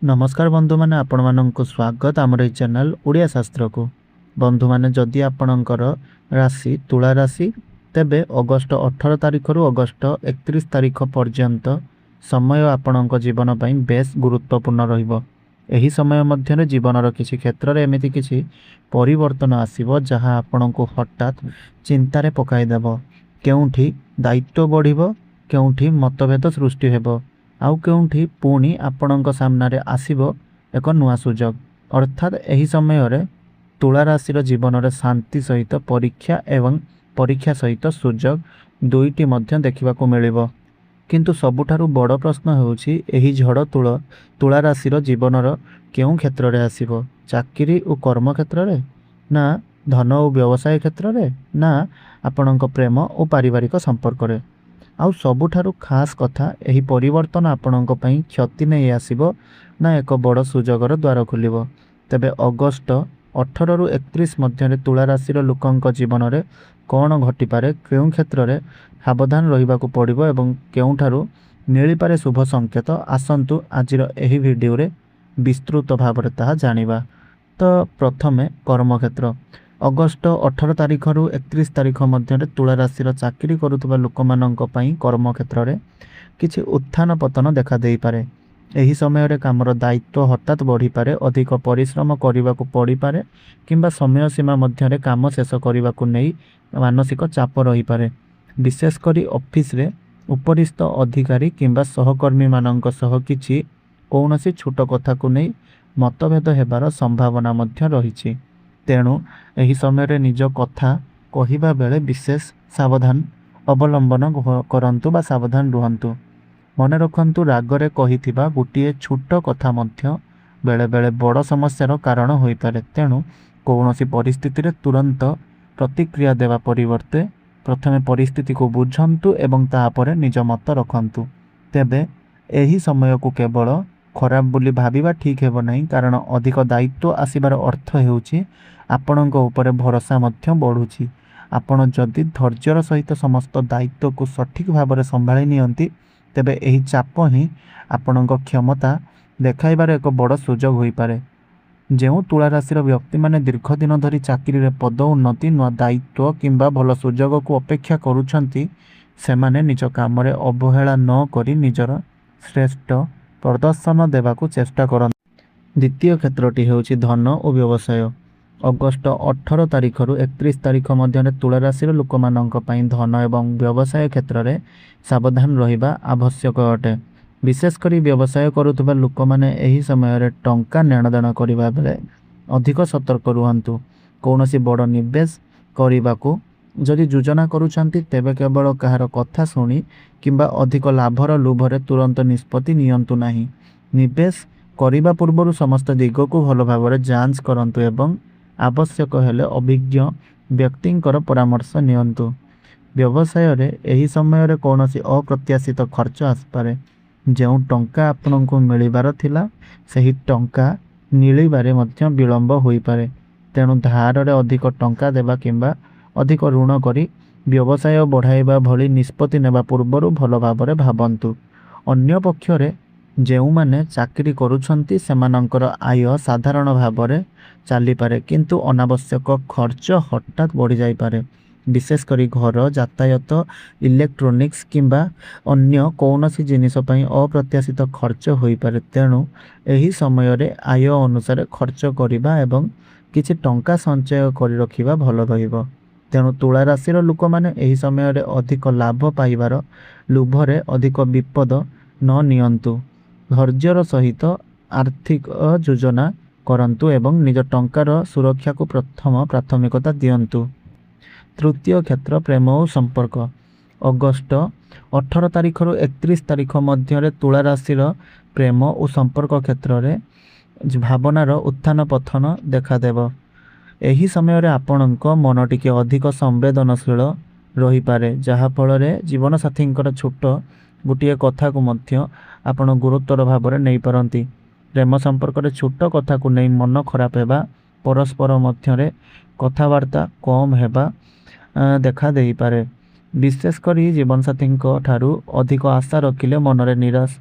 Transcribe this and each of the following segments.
ନମସ୍କାର ବନ୍ଧୁମାନେ, ଆପଣମାନଙ୍କୁ ସ୍ୱାଗତ ଆମର ଏହି ଚ୍ୟାନେଲ୍ ଓଡ଼ିଆ ଶାସ୍ତ୍ରକୁ। ବନ୍ଧୁମାନେ, ଯଦି ଆପଣଙ୍କର ରାଶି ତୁଳା ରାଶି, ତେବେ ଅଗଷ୍ଟ 18 ତାରିଖରୁ ଅଗଷ୍ଟ 31 ତାରିଖ ପର୍ଯ୍ୟନ୍ତ ସମୟ ଆପଣଙ୍କ ଜୀବନ ପାଇଁ ବେଶ ଗୁରୁତ୍ୱପୂର୍ଣ୍ଣ ରହିବ। ଏହି ସମୟ ମଧ୍ୟରେ ଜୀବନର କିଛି କ୍ଷେତ୍ରରେ ଏମିତି କିଛି ପରିବର୍ତ୍ତନ ଆସିବ, ଯାହା ଆପଣଙ୍କୁ ହଠାତ୍ ଚିନ୍ତାରେ ପକାଇଦେବ। କେଉଁଠି ଦାୟିତ୍ୱ ବଢ଼ିବ, କେଉଁଠି ମତଭେଦ ସୃଷ୍ଟି ହେବ, ଆଉ କେଉଁଠି ପୁଣି ଆପଣଙ୍କ ସାମ୍ନାରେ ଆସିବ ଏକ ନୂଆ ସୁଯୋଗ। ଅର୍ଥାତ୍ ଏହି ସମୟରେ ତୁଳା ରାଶିର ଜୀବନରେ ଶାନ୍ତି ସହିତ ପରୀକ୍ଷା ଏବଂ ପରୀକ୍ଷା ସହିତ ସୁଯୋଗ ଦୁଇଟି ମଧ୍ୟ ଦେଖିବାକୁ ମିଳିବ। କିନ୍ତୁ ସବୁଠାରୁ ବଡ଼ ପ୍ରଶ୍ନ ହେଉଛି, ଏହି ଝଡ଼ ତୁଳା ରାଶିର ଜୀବନର କେଉଁ କ୍ଷେତ୍ରରେ ଆସିବ? ଚାକିରି ଓ କର୍ମ କ୍ଷେତ୍ରରେ, ନା ଧନ ଓ ବ୍ୟବସାୟ କ୍ଷେତ୍ରରେ, ନା ଆପଣଙ୍କ ପ୍ରେମ ଓ ପାରିବାରିକ ସମ୍ପର୍କରେ? ଆଉ ସବୁଠାରୁ ଖାସ୍ କଥା, ଏହି ପରିବର୍ତ୍ତନ ଆପଣଙ୍କ ପାଇଁ କ୍ଷତି ନେଇ ଆସିବ ନା ଏକ ବଡ଼ ସୁଯୋଗର ଦ୍ୱାର ଖୋଲିବ? ତେବେ ଅଗଷ୍ଟ 18ରୁ 31 ମଧ୍ୟରେ ତୁଳା ରାଶିର ଲୋକଙ୍କ ଜୀବନରେ କ'ଣ ଘଟିପାରେ, କେଉଁ କ୍ଷେତ୍ରରେ ସାବଧାନ ରହିବାକୁ ପଡ଼ିବ ଏବଂ କେଉଁଠାରୁ ମିଳିପାରେ ଶୁଭ ସଂକେତ, ଆସନ୍ତୁ ଆଜିର ଏହି ଭିଡ଼ିଓରେ ବିସ୍ତୃତ ଭାବରେ ତାହା ଜାଣିବା। ତ ପ୍ରଥମେ କର୍ମକ୍ଷେତ୍ର। ଅଗଷ୍ଟ 18 ତାରିଖରୁ 31 ତାରିଖ ମଧ୍ୟରେ ତୁଳା ରାଶିର ଚାକିରି କରୁଥିବା ଲୋକମାନଙ୍କ ପାଇଁ କର୍ମକ୍ଷେତ୍ରରେ କିଛି ଉତ୍ଥାନ ପତନ ଦେଖା ଦେଇପାରେ। ଏହି ସମୟରେ କାମର ଦାୟିତ୍ୱ ହଠାତ୍ ବଢ଼ିପାରେ, ଅଧିକ ପରିଶ୍ରମ କରିବାକୁ ପଡ଼ିପାରେ କିମ୍ବା ସମୟ ସୀମା ମଧ୍ୟରେ କାମ ଶେଷ କରିବାକୁ ନେଇ ମାନସିକ ଚାପ ରହିପାରେ। ବିଶେଷ କରି ଅଫିସରେ ଉପରିସ୍ଥ ଅଧିକାରୀ କିମ୍ବା ସହକର୍ମୀମାନଙ୍କ ସହ କିଛି କୌଣସି ଛୋଟ କଥାକୁ ନେଇ ମତଭେଦ ହେବାର ସମ୍ଭାବନା ମଧ୍ୟ ରହିଛି। ତେଣୁ ଏହି ସମୟରେ ନିଜ କଥା କହିବା ବେଳେ ବିଶେଷ ସାବଧାନ ଅବଲମ୍ବନ କରନ୍ତୁ ବା ସାବଧାନ ରୁହନ୍ତୁ। ମନେ ରଖନ୍ତୁ, ରାଗରେ କହିଥିବା ଗୋଟିଏ ଛୋଟ କଥା ମଧ୍ୟ ବେଳେବେଳେ ବଡ଼ ସମସ୍ୟାର କାରଣ ହୋଇପାରେ। ତେଣୁ କୌଣସି ପରିସ୍ଥିତିରେ ତୁରନ୍ତ ପ୍ରତିକ୍ରିୟା ଦେବା ପରିବର୍ତ୍ତେ ପ୍ରଥମେ ପରିସ୍ଥିତିକୁ ବୁଝନ୍ତୁ ଏବଂ ତାପରେ ନିଜ ମତ ରଖନ୍ତୁ। ତେବେ ଏହି ସମୟକୁ କେବଳ ଖରାପ ବୋଲି ଭାବିବା ଠିକ୍ ହେବ ନାହିଁ, କାରଣ ଅଧିକ ଦାୟିତ୍ୱ ଆସିବାର ଅର୍ଥ ହେଉଛି ଆପଣଙ୍କ ଉପରେ ଭରସା ମଧ୍ୟ ବଢ଼ୁଛି। ଆପଣ ଯଦି ଧୈର୍ଯ୍ୟର ସହିତ ସମସ୍ତ ଦାୟିତ୍ୱକୁ ସଠିକ୍ ଭାବରେ ସମ୍ଭାଳି ନିଅନ୍ତି, ତେବେ ଏହି ଚାପ ହିଁ ଆପଣଙ୍କ କ୍ଷମତା ଦେଖାଇବାର ଏକ ବଡ଼ ସୁଯୋଗ ହୋଇପାରେ। ଯେଉଁ ତୁଳା ରାଶିର ବ୍ୟକ୍ତିମାନେ ଦୀର୍ଘ ଦିନ ଧରି ଚାକିରିରେ ପଦ ଉନ୍ନତି, ନୂଆ ଦାୟିତ୍ୱ କିମ୍ବା ଭଲ ସୁଯୋଗକୁ ଅପେକ୍ଷା କରୁଛନ୍ତି, ସେମାନେ ନିଜ କାମରେ ଅବହେଳା ନ କରି ନିଜର ଶ୍ରେଷ୍ଠ ପ୍ରଦର୍ଶନ ଦେବାକୁ ଚେଷ୍ଟା କରନ୍ତୁ। ଦ୍ୱିତୀୟ କ୍ଷେତ୍ରଟି ହେଉଛି ଧନ ଓ ବ୍ୟବସାୟ। ଅଗଷ୍ଟ 18 ତାରିଖରୁ 31 ତାରିଖ ମଧ୍ୟରେ ତୁଳା ରାଶିର ଲୋକମାନଙ୍କ ପାଇଁ ଧନ ଏବଂ ବ୍ୟବସାୟ କ୍ଷେତ୍ରରେ ସାବଧାନ ରହିବା ଆବଶ୍ୟକ ଅଟେ। ବିଶେଷ କରି ବ୍ୟବସାୟ କରୁଥିବା ଲୋକମାନେ ଏହି ସମୟରେ ଟଙ୍କା ନେଣଦେଣ କରିବା ବେଳେ ଅଧିକ ସତର୍କ ରୁହନ୍ତୁ। କୌଣସି ବଡ଼ ନିବେଶ କରିବାକୁ ଯଦି ଯୋଜନା କରୁଛନ୍ତି, ତେବେ କେବଳ କାହାର କଥା ଶୁଣି କିମ୍ବା ଅଧିକ ଲାଭର ଲୋଭରେ ତୁରନ୍ତ ନିଷ୍ପତ୍ତି ନିଅନ୍ତୁ ନାହିଁ। ନିବେଶ କରିବା ପୂର୍ବରୁ ସମସ୍ତ ଦିଗକୁ ଭଲ ଭାବରେ ଯାଞ୍ଚ କରନ୍ତୁ ଏବଂ ଆବଶ୍ୟକ ହେଲେ ଅଭିଜ୍ଞ ବ୍ୟକ୍ତିଙ୍କର ପରାମର୍ଶ ନିଅନ୍ତୁ। ବ୍ୟବସାୟରେ ଏହି ସମୟରେ କୌଣସି ଅପ୍ରତ୍ୟାଶିତ ଖର୍ଚ୍ଚ ଆସିପାରେ। ଯେଉଁ ଟଙ୍କା ଆପଣଙ୍କୁ ମିଳିବାର ଥିଲା, ସେହି ଟଙ୍କା ମିଳିବାରେ ମଧ୍ୟ ବିଳମ୍ବ ହୋଇପାରେ। ତେଣୁ ଧାରରେ ଅଧିକ ଟଙ୍କା ଦେବା କିମ୍ବା ଅଧିକ ଋଣ କରି ବ୍ୟବସାୟ ବଢ଼ାଇବା ଭଳି ନିଷ୍ପତ୍ତି ନେବା ପୂର୍ବରୁ ଭଲ ଭାବରେ ଭାବନ୍ତୁ। ଅନ୍ୟ ପକ୍ଷରେ ଯେଉଁମାନେ ଚାକିରି କରୁଛନ୍ତି, ସେମାନଙ୍କର ଆୟ ସାଧାରଣ ଭାବରେ ଚାଲିପାରେ, କିନ୍ତୁ ଅନାବଶ୍ୟକ ଖର୍ଚ୍ଚ ହଠାତ୍ ବଢ଼ିଯାଇପାରେ। ବିଶେଷ କରି ଘର, ଯାତାୟାତ, ଇଲେକ୍ଟ୍ରୋନିକ୍ସ କିମ୍ବା ଅନ୍ୟ କୌଣସି ଜିନିଷ ପାଇଁ ଅପ୍ରତ୍ୟାଶିତ ଖର୍ଚ୍ଚ ହୋଇପାରେ। ତେଣୁ ଏହି ସମୟରେ ଆୟ ଅନୁସାରେ ଖର୍ଚ୍ଚ କରିବା ଏବଂ କିଛି ଟଙ୍କା ସଞ୍ଚୟ କରି ରଖିବା ଭଲ ରହିବ। ତେଣୁ ତୁଳା ରାଶିର ଲୋକମାନେ ଏହି ସମୟରେ ଅଧିକ ଲାଭ ପାଇବାର ଲୋଭରେ ଅଧିକ ବିପଦ ନ ନିଅନ୍ତୁ। ଧୈର୍ଯ୍ୟର ସହିତ ଆର୍ଥିକ ଯୋଜନା କରନ୍ତୁ ଏବଂ ନିଜ ଟଙ୍କାର ସୁରକ୍ଷାକୁ ପ୍ରଥମ ପ୍ରାଥମିକତା ଦିଅନ୍ତୁ। ତୃତୀୟ କ୍ଷେତ୍ର ପ୍ରେମ ଓ ସମ୍ପର୍କ। ଅଗଷ୍ଟ 18 ତାରିଖରୁ 31 ତାରିଖ ମଧ୍ୟରେ ତୁଳା ରାଶିର ପ୍ରେମ ଓ ସମ୍ପର୍କ କ୍ଷେତ୍ରରେ ଭାବନାର ଉତ୍ଥାନ ପତନ ଦେଖାଦେବ। ଏହି ସମୟରେ ଆପଣଙ୍କ ମନ ଟିକେ ଅଧିକ ସମ୍ବେଦନଶୀଳ ରହିପାରେ, ଯାହାଫଳରେ ଜୀବନସାଥୀଙ୍କର ଛୋଟ ଗୋଟିଏ କଥାକୁ ମଧ୍ୟ ଆପଣ ଗୁରୁତର ଭାବରେ ନେଇପାରନ୍ତି। ପ୍ରେମ ସମ୍ପର୍କରେ ଛୋଟ କଥାକୁ ନେଇ ମନ ଖରାପ ହେବା, ପରସ୍ପର ମଧ୍ୟରେ କଥାବାର୍ତ୍ତା କମ୍ ହେବା ଦେଖା ଦେଇପାରେ। ବିଶେଷ କରି ଜୀବନସାଥୀଙ୍କ ଠାରୁ ଅଧିକ ଆଶା ରଖିଲେ ମନରେ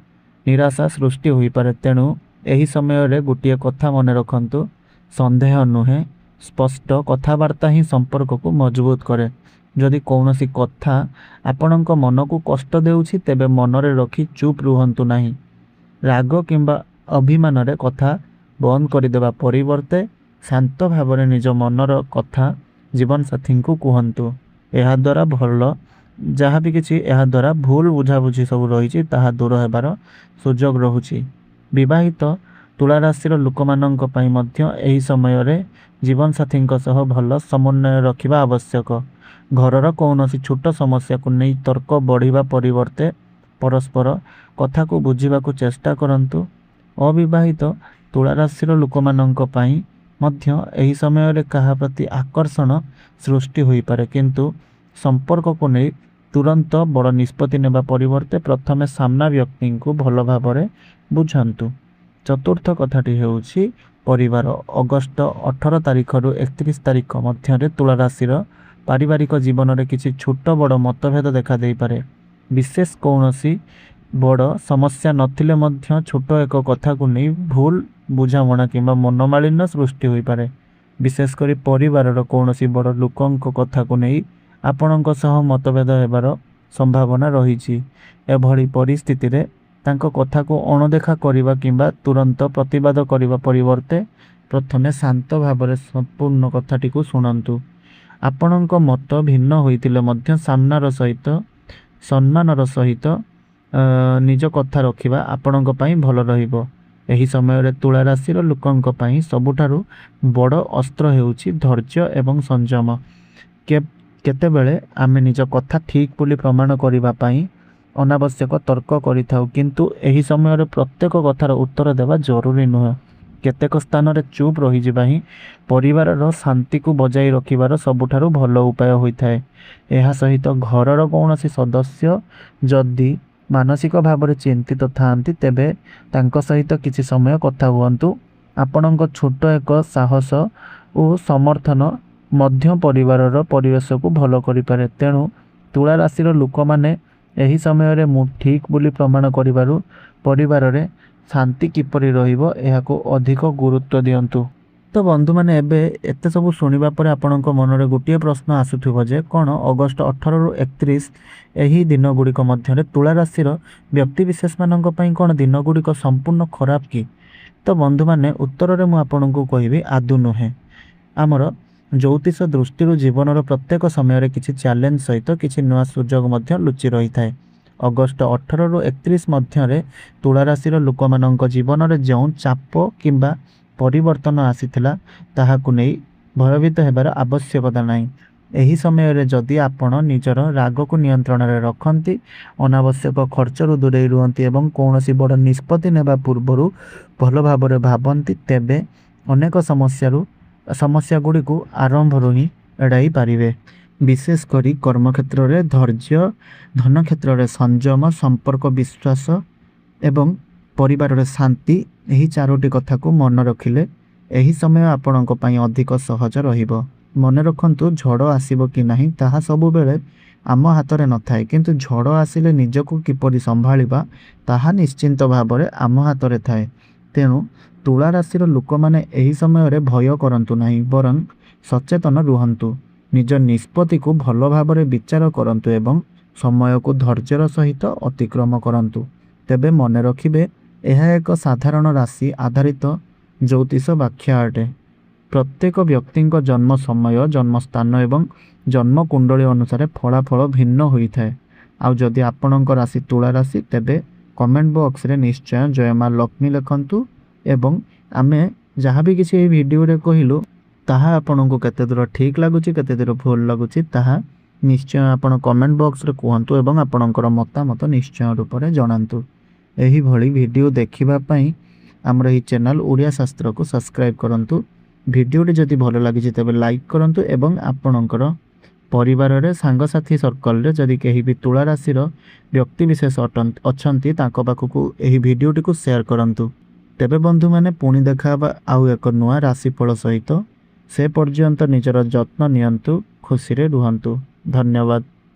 ନିରାଶା ସୃଷ୍ଟି ହୋଇପାରେ। ତେଣୁ ଏହି ସମୟରେ ଗୋଟିଏ କଥା ମନେ ରଖନ୍ତୁ, ସନ୍ଦେହ ନୁହେଁ, ସ୍ପଷ୍ଟ କଥାବାର୍ତ୍ତା ହିଁ ସମ୍ପର୍କକୁ ମଜବୁତ କରେ। ଯଦି କୌଣସି କଥା ଆପଣଙ୍କ ମନକୁ କଷ୍ଟ ଦେଉଛି, ତେବେ ମନରେ ରଖି ଚୁପ୍ ରୁହନ୍ତୁ ନାହିଁ। ରାଗ କିମ୍ବା ଅଭିମାନରେ କଥା ବନ୍ଦ କରିଦେବା ପରିବର୍ତ୍ତେ ଶାନ୍ତ ଭାବରେ ନିଜ ମନର କଥା ଜୀବନସାଥୀଙ୍କୁ କୁହନ୍ତୁ। ଏହାଦ୍ୱାରା ଭଲ ଯାହା ବି କିଛି ଏହାଦ୍ୱାରା ଭୁଲ ବୁଝାବୁଝି ସବୁ ରହିଛି, ତାହା ଦୂର ହେବାର ସୁଯୋଗ ରହୁଛି। ବିବାହିତ ତୁଳା ରାଶିର ଲୋକମାନଙ୍କ ପାଇଁ ମଧ୍ୟ ଏହି ସମୟରେ ଜୀବନସାଥୀଙ୍କ ସହ ଭଲ ସମନ୍ୱୟ ରଖିବା ଆବଶ୍ୟକ। ଘରର କୌଣସି ଛୋଟ ସମସ୍ୟାକୁ ନେଇ ତର୍କ ବଢ଼ିବା ପରିବର୍ତ୍ତେ ପରସ୍ପର କଥାକୁ ବୁଝିବାକୁ ଚେଷ୍ଟା କରନ୍ତୁ। ଅବିବାହିତ ତୁଳା ରାଶିର ଲୋକମାନଙ୍କ ପାଇଁ ମଧ୍ୟ ଏହି ସମୟରେ କାହା ପ୍ରତି ଆକର୍ଷଣ ସୃଷ୍ଟି ହୋଇପାରେ, କିନ୍ତୁ ସମ୍ପର୍କକୁ ନେଇ ତୁରନ୍ତ ବଡ଼ ନିଷ୍ପତ୍ତି ନେବା ପରିବର୍ତ୍ତେ ପ୍ରଥମେ ସାମ୍ନା ବ୍ୟକ୍ତିଙ୍କୁ ଭଲ ଭାବରେ ବୁଝନ୍ତୁ। ଚତୁର୍ଥ କଥାଟି ହେଉଛି ପରିବାର। ଅଗଷ୍ଟ 18 ତାରିଖରୁ 31 ତାରିଖ ମଧ୍ୟରେ ତୁଳା ରାଶିର ପାରିବାରିକ ଜୀବନରେ କିଛି ଛୋଟ ବଡ଼ ମତଭେଦ ଦେଖାଦେଇପାରେ। ବିଶେଷ କୌଣସି ବଡ଼ ସମସ୍ୟା ନଥିଲେ ମଧ୍ୟ ଛୋଟ ଏକ କଥାକୁ ନେଇ ଭୁଲ ବୁଝାମଣା କିମ୍ବା ମନୋମାଳିନ୍ୟ ସୃଷ୍ଟି ହୋଇପାରେ। ବିଶେଷ କରି ପରିବାରର କୌଣସି ବଡ଼ ଲୋକଙ୍କ କଥାକୁ ନେଇ ଆପଣଙ୍କ ସହ ମତଭେଦ ହେବାର ସମ୍ଭାବନା ରହିଛି। ଏଭଳି ପରିସ୍ଥିତିରେ ତାଙ୍କ କଥାକୁ ଅଣଦେଖା କରିବା କିମ୍ବା ତୁରନ୍ତ ପ୍ରତିବାଦ କରିବା ପରିବର୍ତ୍ତେ ପ୍ରଥମେ ଶାନ୍ତ ଭାବରେ ସମ୍ପୂର୍ଣ୍ଣ କଥାଟିକୁ ଶୁଣନ୍ତୁ। ଆପଣଙ୍କ ମତ ଭିନ୍ନ ହୋଇଥିଲେ ମଧ୍ୟ ସାମ୍ନାର ସହିତ ସମ୍ମାନର ସହିତ ନିଜ କଥା ରଖିବା ଆପଣଙ୍କ ପାଇଁ ଭଲ ରହିବ। ଏହି ସମୟରେ ତୁଳା ରାଶିର ଲୋକଙ୍କ ପାଇଁ ସବୁଠାରୁ ବଡ଼ ଅସ୍ତ୍ର ହେଉଛି ଧୈର୍ଯ୍ୟ ଏବଂ ସଂଯମ। କେତେବେଳେ ଆମେ ନିଜ କଥା ଠିକ୍ ବୋଲି ପ୍ରମାଣ କରିବା ପାଇଁ ଅନାବଶ୍ୟକ ତର୍କ କରିଥାଉ, କିନ୍ତୁ ଏହି ସମୟରେ ପ୍ରତ୍ୟେକ କଥାର ଉତ୍ତର ଦେବା ଜରୁରୀ ନୁହେଁ। କେତେକ ସ୍ଥାନରେ ଚୁପ୍ ରହିଯିବା ହିଁ ପରିବାରର ଶାନ୍ତିକୁ ବଜାଇ ରଖିବାର ସବୁଠାରୁ ଭଲ ଉପାୟ ହୋଇଥାଏ। ଏହା ସହିତ ଘରର କୌଣସି ସଦସ୍ୟ ଯଦି ମାନସିକ ଭାବରେ ଚିନ୍ତିତ ଥାଆନ୍ତି, ତେବେ ତାଙ୍କ ସହିତ କିଛି ସମୟ କଥା ହୁଅନ୍ତୁ। ଆପଣଙ୍କ ଛୋଟ ଏକ ସାହସ ଓ ସମର୍ଥନ ମଧ୍ୟ ପରିବାରର ପରିବେଶକୁ ଭଲ କରିପାରେ। ତେଣୁ ତୁଳା ରାଶିର ଲୋକମାନେ ଏହି ସମୟରେ ମୁଁ ଠିକ୍ ବୋଲି ପ୍ରମାଣ କରିବାରୁ ପରିବାରରେ ଶାନ୍ତି କିପରି ରହିବ, ଏହାକୁ ଅଧିକ ଗୁରୁତ୍ୱ ଦିଅନ୍ତୁ। ତ ବନ୍ଧୁମାନେ, ଏବେ ଏତେ ସବୁ ଶୁଣିବା ପରେ ଆପଣଙ୍କ ମନରେ ଗୋଟିଏ ପ୍ରଶ୍ନ ଆସୁଥିବ ଯେ କ'ଣ ଅଗଷ୍ଟ 18ରୁ 31 ଏହି ଦିନ ଗୁଡ଼ିକ ମଧ୍ୟରେ ତୁଳା ରାଶିର ବ୍ୟକ୍ତିବିଶେଷମାନଙ୍କ ପାଇଁ କ'ଣ ଦିନଗୁଡ଼ିକ ସମ୍ପୂର୍ଣ୍ଣ ଖରାପ କି? ତ ବନ୍ଧୁମାନେ, ଉତ୍ତରରେ ମୁଁ ଆପଣଙ୍କୁ କହିବି, ଆଦୌ ନୁହେଁ। ଆମର ଜ୍ୟୋତିଷ ଦୃଷ୍ଟିରୁ ଜୀବନର ପ୍ରତ୍ୟେକ ସମୟରେ କିଛି ଚ୍ୟାଲେଞ୍ଜ ସହିତ କିଛି ନୂଆ ସୁଯୋଗ ମଧ୍ୟ ଲୁଚି ରହିଥାଏ। ଅଗଷ୍ଟ 18ରୁ 31 ମଧ୍ୟରେ ତୁଳା ରାଶିର ଲୋକମାନଙ୍କ ଜୀବନରେ ଯେଉଁ ଚାପ କିମ୍ବା ପରିବର୍ତ୍ତନ ଆସିଥିଲା, ତାହାକୁ ନେଇ ଭୟଭୀତ ହେବାର ଆବଶ୍ୟକତା ନାହିଁ। ଏହି ସମୟରେ ଯଦି ଆପଣ ନିଜର ରାଗକୁ ନିୟନ୍ତ୍ରଣରେ ରଖନ୍ତି, ଅନାବଶ୍ୟକ ଖର୍ଚ୍ଚରୁ ଦୂରେଇ ରୁହନ୍ତି ଏବଂ କୌଣସି ବଡ଼ ନିଷ୍ପତ୍ତି ନେବା ପୂର୍ବରୁ ଭଲ ଭାବରେ ଭାବନ୍ତି, ତେବେ ଅନେକ ସମସ୍ୟା ଗୁଡ଼ିକୁ ଆରମ୍ଭରୁ ହିଁ ଏଡ଼ାଇ ପାରିବେ। ବିଶେଷ କରି କର୍ମକ୍ଷେତ୍ରରେ ଧୈର୍ଯ୍ୟ, ଧନ କ୍ଷେତ୍ରରେ ସଂଯମ, ସମ୍ପର୍କ ବିଶ୍ୱାସ ଏବଂ ପରିବାରରେ ଶାନ୍ତି, ଏହି ଚାରୋଟି କଥାକୁ ମନେ ରଖିଲେ ଏହି ସମୟ ଆପଣଙ୍କ ପାଇଁ ଅଧିକ ସହଜ ରହିବ। ମନେ ରଖନ୍ତୁ, ଝଡ଼ ଆସିବ କି ନାହିଁ ତାହା ସବୁବେଳେ ଆମ ହାତରେ ନଥାଏ, କିନ୍ତୁ ଝଡ଼ ଆସିଲେ ନିଜକୁ କିପରି ସମ୍ଭାଳିବା ତାହା ନିଶ୍ଚିନ୍ତ ଭାବରେ ଆମ ହାତରେ ଥାଏ। ତେଣୁ ତୁଳା ରାଶିର ଲୋକମାନେ ଏହି ସମୟରେ ଭୟ କରନ୍ତୁ ନାହିଁ, ବରଂ ସଚେତନ ରୁହନ୍ତୁ। ନିଜ ନିଷ୍ପତ୍ତିକୁ ଭଲ ଭାବରେ ବିଚାର କରନ୍ତୁ ଏବଂ ସମୟକୁ ଧୈର୍ଯ୍ୟର ସହିତ ଅତିକ୍ରମ କରନ୍ତୁ। ତେବେ ମନେ ରଖିବେ, ଏହା ଏକ ସାଧାରଣ ରାଶି ଆଧାରିତ ଜ୍ୟୋତିଷ ବ୍ୟାଖ୍ୟା ଅଟେ। ପ୍ରତ୍ୟେକ ବ୍ୟକ୍ତିଙ୍କ ଜନ୍ମ ସମୟ, ଜନ୍ମ ସ୍ଥାନ ଏବଂ ଜନ୍ମ କୁଣ୍ଡଳୀ ଅନୁସାରେ ଫଳାଫଳ ଭିନ୍ନ ହୋଇଥାଏ। ଆଉ ଯଦି ଆପଣଙ୍କ ରାଶି ତୁଳା ରାଶି, ତେବେ କମେଣ୍ଟ ବକ୍ସରେ ନିଶ୍ଚୟ ଜୟ ମା ଲକ୍ଷ୍ମୀ ଲେଖନ୍ତୁ ଏବଂ ଆମେ ଯାହା ବି କିଛି ଏହି ଭିଡ଼ିଓରେ କହିଲୁ ତାହା ଆପଣଙ୍କୁ କେତେ ଦୂର ଠିକ୍ ଲାଗୁଛି, କେତେ ଦୂର ଭୁଲ ଲାଗୁଛି, ତାହା ନିଶ୍ଚୟ ଆପଣ କମେଣ୍ଟ ବକ୍ସରେ କୁହନ୍ତୁ ଏବଂ ଆପଣଙ୍କର ମତାମତ ନିଶ୍ଚୟ ରୂପରେ ଜଣାନ୍ତୁ। ଏହିଭଳି ଭିଡ଼ିଓ ଦେଖିବା ପାଇଁ ଆମର ଏହି ଚ୍ୟାନେଲ୍ ଓଡ଼ିଆ ଶାସ୍ତ୍ରକୁ ସବସ୍କ୍ରାଇବ୍ କରନ୍ତୁ। ଭିଡ଼ିଓଟି ଯଦି ଭଲ ଲାଗିଛି, ତେବେ ଲାଇକ୍ କରନ୍ତୁ ଏବଂ ଆପଣଙ୍କର ପରିବାରରେ, ସାଙ୍ଗସାଥି ସର୍କଲରେ ଯଦି କେହି ବି ତୁଳା ରାଶିର ବ୍ୟକ୍ତିବିଶେଷ ଅଛନ୍ତି, ତାଙ୍କ ପାଖକୁ ଏହି ଭିଡ଼ିଓଟିକୁ ସେୟାର କରନ୍ତୁ। ତେବେ ବନ୍ଧୁମାନେ, ପୁଣି ଦେଖା ହେବା ଆଉ ଏକ ନୂଆ ରାଶିଫଳ ସହିତ। ସେ ପର୍ଯ୍ୟନ୍ତ ନିଜର ଯତ୍ନ ନିଅନ୍ତୁ, ଖୁସିରେ ରୁହନ୍ତୁ। ଧନ୍ୟବାଦ।